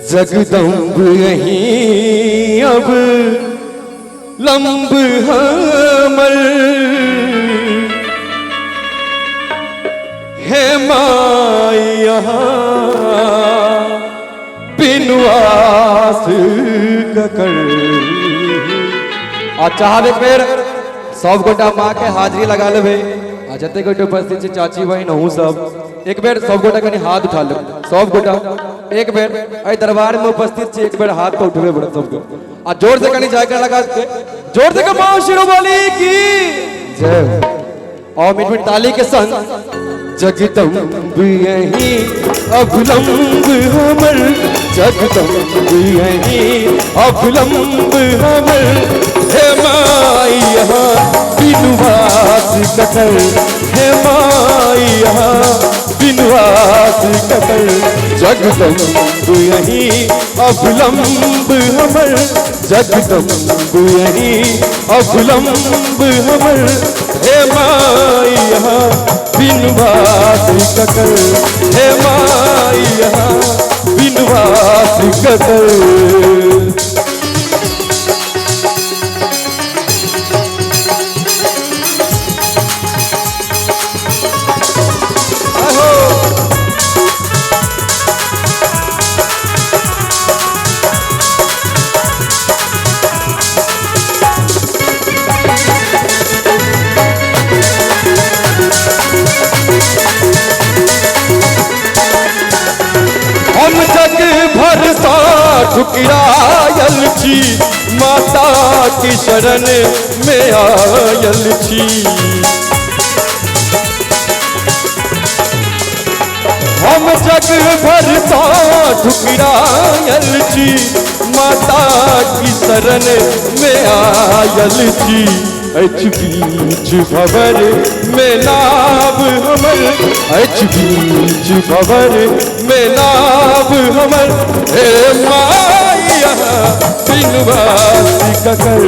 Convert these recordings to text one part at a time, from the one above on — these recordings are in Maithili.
जगदम्ब यहीं अब लंब हमर हे माई बिनु आस ककर। आ चाहब एक बेर सब गोटा माँ के हाजिरी लगा लेबै आ जते गोटे उपस्थित छी चाची बहिन अहूँ सब एक बेर सब गोटा कनि हाथ उठा लेब। सब गोटा एक बेर एहि दरबार में उपस्थित छी एक बेर हाथ तो उठबे पड़त सबके आ जोर से कनि जायका लगा के जोर से माँ शिरोबली की जय हो। और मिनट मिनट ताली के संग जगदम्ब यही अवलंब हमर जगदम्ब यही अवलंब हमर हे माई यहाँ बिनुवास ककर हे माई यहाँ बिनुवास ककर जगदम्ब यही अवलंब हमर जगदम्ब यही अवलंब हमर हे माई यहाँ बिनुवास ककर हे माई यहाँ बिनुवास ककर। हम जग भर सा ठुकरायल छी माता की शरण में आयल छी। हम जग भर सा ठुकरायल छी माता की शरण में आयल छी। अछि बीच भवर में नाव हमर अछि बीच भवर में नाव हमर हे माई यहाँ बिनुवासी ककर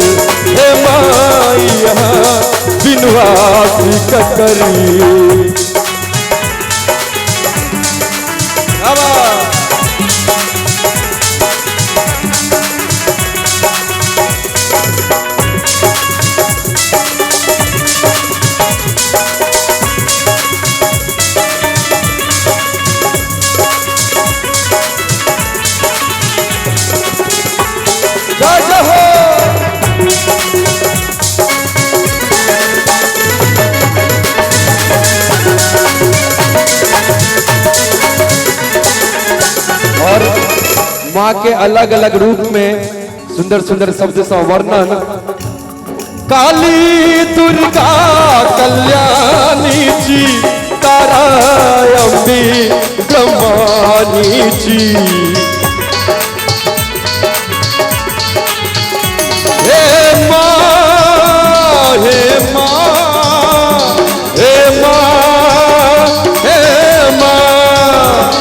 हे माई यहाँ बिनुवासी ककर। जय हो। और माँ के अलग अलग रूप में सुंदर सुंदर शब्द से वर्णन काली दुर्गा कल्याणी जी तारा अम्बी ब्रह्मानी जी हे माँ हे माँ हे माँ हे माँ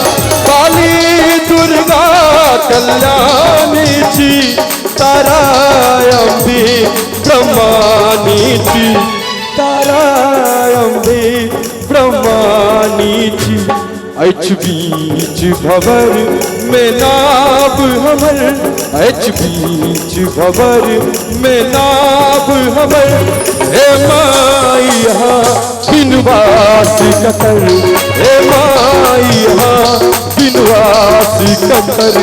काली दुर्गा कल्याणी जी तारा अम्बी ब्रह्मानी जी तारा अम्बे ब्रह्मानी जी अछि बीच भवर में नाव हमर अछि बीच भवर में नाव हमर हे माई यहाँ बिनुवास ककर हे माई यहाँ बिनुवास ककर।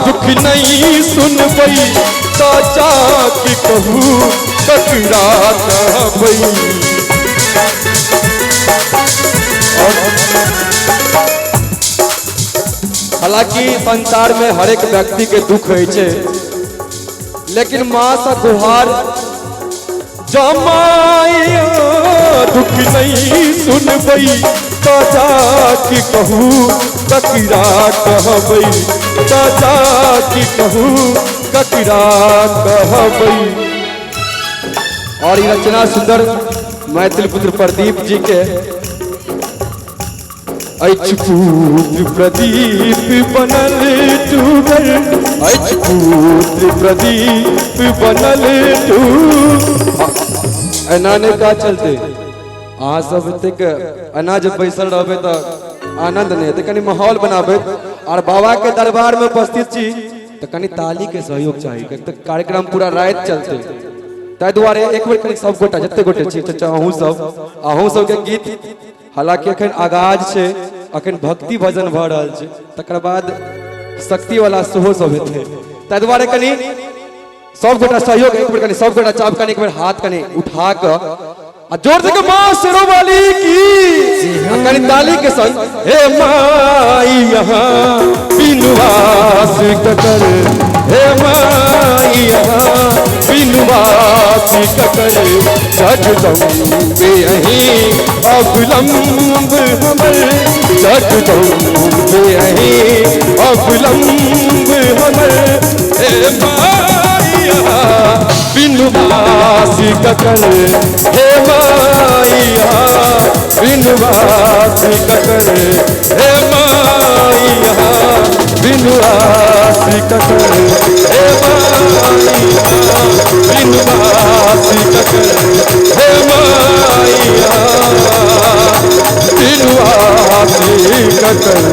दुख नहीं सुनबई तो जाके कहू ककरा कहबई। हालांकि संसार में हर एक व्यक्ति के दुख होइ छै लेकिन माँ से गुहार जमाया दुख नहीं सुनबई तो जाके कहू ककरा कहबई तो जाके कहू ककरा कहबै। और ई रचना सुंदर मैथिल पुत्र प्रदीप जी के अछि। पुत्र प्रदीप बनल टूगर, अछि पुत्र प्रदीप बनल टू। एना नहि काज चलते। अहाँ सब एतेक एना जे बैसल रहबै तऽ आनंद नहि हेतै। कनि माहौल बनाबै और बाबा के दरबार में उपस्थित छी तऽ कनि ताली के सहयोग चाही, किएक तऽ कार्यक्रम पूरा राति चलते। ताहि दुआरे एक बेर कनि सब गोटा जते गोटे छी, चचा अहूँ सब, अहूँ सबके गीत, हालांकि एखन आगाज छै, एखन भक्ति भजन भऽ रहल छै, तकर बाद शक्ति वाला सेहो सब हेतै। ताहि दुआरे कनि सब गोटा सहयोग एक बेर कनि सब गोटा चाप कनि एक बेर हाथ कनि उठा कऽ आ जोर से माँ शेरोवाली की, आ कनि ताली के संग हे माई यहाँ बिनुवास ककर, हे माई यहाँ बिनुवास ककर, जगदम्बे अहीं अवलंब हमर, जगदम्बे अहीं अवलंब हमर, हे माइया बिनुवास ककर, हे माइया बिनुवास ककर, हे माइया बिनुवास ककर, हे माइया बिनुवास ककर, हे माइया बिनुवास ककर।